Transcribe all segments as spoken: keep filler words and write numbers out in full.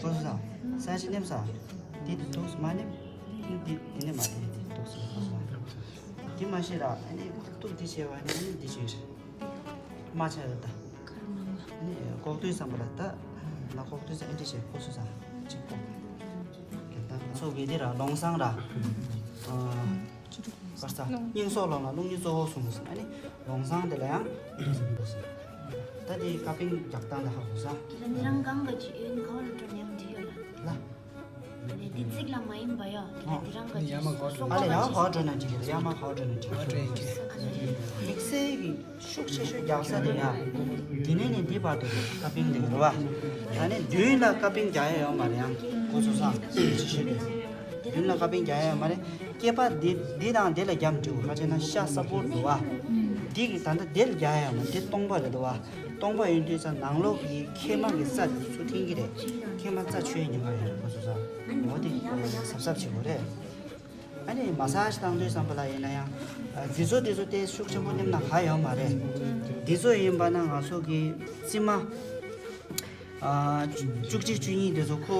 ཁོ་ཚོ་ས་ས་ཅི་ནེམ་ས། དེ་དེ་ཐུགས་མ་ནེམ། དེ་དེ་ནེ་མ་དེ་དེ་ཐུགས་སུ་ཁོ་ཚོ་ས། དེ་མ་ཤེས་ར་ཨ་ནི་ཐུགས་དེ་ཤེས་བ་ནི་ཨ་ནི་དེ་ཤེས། མ་ཆ་ཡོད་ད། ཨ་ནི་ལྐོག་ཏུ་བསམ་པ་ལ་ད། ན་ལྐོག་ཏུ་ས་ཨ་ནི་དེ་ཤེས་ཁོ་ཚོ་ས། ཅིག་ཁོ། ཚོ་གི་དེ་ར་ལོང་སང་ར། པར་ས་སྙིང་སོགས་ལོང་ལ་རླུང་ཉིད་གཙོ་བོ་གསུངས་ཟིན་ཨ་ནི་ལོང་སང་དེ་ལ་ཡང་འདུག་ཟིན་འདུག་ཟིན། ད་དེ་ཀ་པིང་རྒྱག་སྟངས་ལ་ཧ་གོ་ས། ད་ནི་རང་གང་ག་ཅི་ཨེན་ག་བ་ལ་འགྲོ་ནས་འདི་ཡོད་ལ། ལ། ཨ་ནི་འདི་ཚིག་ལ་མ་ཡིན་པ་ཡོད་དེ་ལ་འདི་རང་ག་ཅི་སོགས་ཨ་ལ་ཡང་ག་བ་འགྲོ་ན་འགྲིག་གི་རེད་ཡང་མ་ག་བ་འགྲོ་ན་འགྲིག་གི་རེད། དམིགས་བསལ་གྱི་ཤུགས་ཆེ་ཤོས་རྒྱག་ས་དེ་ཡང་འདི་ནས་ནི་འདི་བར་དུ་ཀ་པིང་དེ་རེད་བ། ད་ནི་མདུན་ལ་ཀ་པིང་རྒྱག་ཡ་ཡོད་མ་རེད་ཡང་ཁོ་ཚོ་སང་ཆེ་ཤོས་དེ་མདུན་ལ་ཀ་པིང་རྒྱག་ཡ་ཡོད་མ་རེད། སྐེད་པ་འདི་འདི་དང་འདི་ལ་རྒྱབ་འགྲིག་ག་ཅེ་ན་ཤ་ས་པོར་འདུག་བ། འདི་གི་ད་ལྟ་འདི་ལ་རྒྱག་ཡ་ཡོད་མ་འདི་སྟོང་པ་རེད་འདུག་བ། སྟོང་པ་ཡིན་དུས་ཙང་ནང་ལོགས་ཀྱི་མཁལ་མ་གི་རྩ་འདི་ཚུར་འཐེན་གྱི་རེད། མཁལ་མ་རྩ་ཆོད་ཉེན་ཁ་ཡོད་རེད་ཁོ་ཚོ་ཚ། འོ་དེ་གཟབ་གཟབ་བྱེད་དགོས་རེད། ཨ་ནི་མ་སཱ་ཇི་བཏང་དུས་བསམ་པ་ལ་ཡིན་ན་ཡང་། འདི་ཚོ་འདི་ཚོ་དེ་ཤུགས་ཆེན་པོ་མནན་ན་ག་ཡོད་མ་རེད། འདི་ཚོ་ཡིན་པ་ན་ང་ཚོ་གི་རྩིབ་མ། བཅུ་གཅིག་བཅུ་གཉིས་དེ་ཚོ་ཁོ་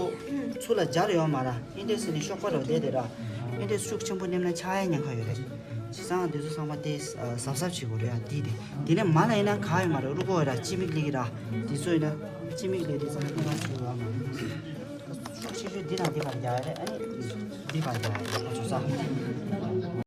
ཚུར་ལ་སྦྱར་ཡོད་མ་ར་ཨིན་དེ་སི་ནི་གཤོག་པ་རོ་དེ་དེ་ར་ཨིན་དེ་ཤུགས་ཆེན་པོ་མནན་ན་ཆག་ཡ་ཉེན་ཁ་ཡོད་རེད། བྱས་ཙང་དེ་ཚོ་ཚང་མ་དེ་གཟབ་གཟབ་བྱེད་དགོས་རེད་ཨ་དེ་དེ་དེ་ནས་མ་ལ་ཡིན་ན་ག་ཡོད་མ་རེད་རུ་གོ་ཡོད་ར་ཅི་མིག་ལི་གི་ར་དེ་ཚོ་ཡིན་ན་ཅི་མིག་ལི་དེ་ཚང་མ་མནན་ན་ཆུ་ཡོད་མ་རེད། ཤུགས་ཆེ་ཤོས་འདི་དང་འདི་བར་རྒྱག་ཡ་རེད་ཨ་ནི་འདི་བར་རྒྱག་ཡ་རེད་ཁོ་ཚོ་ས།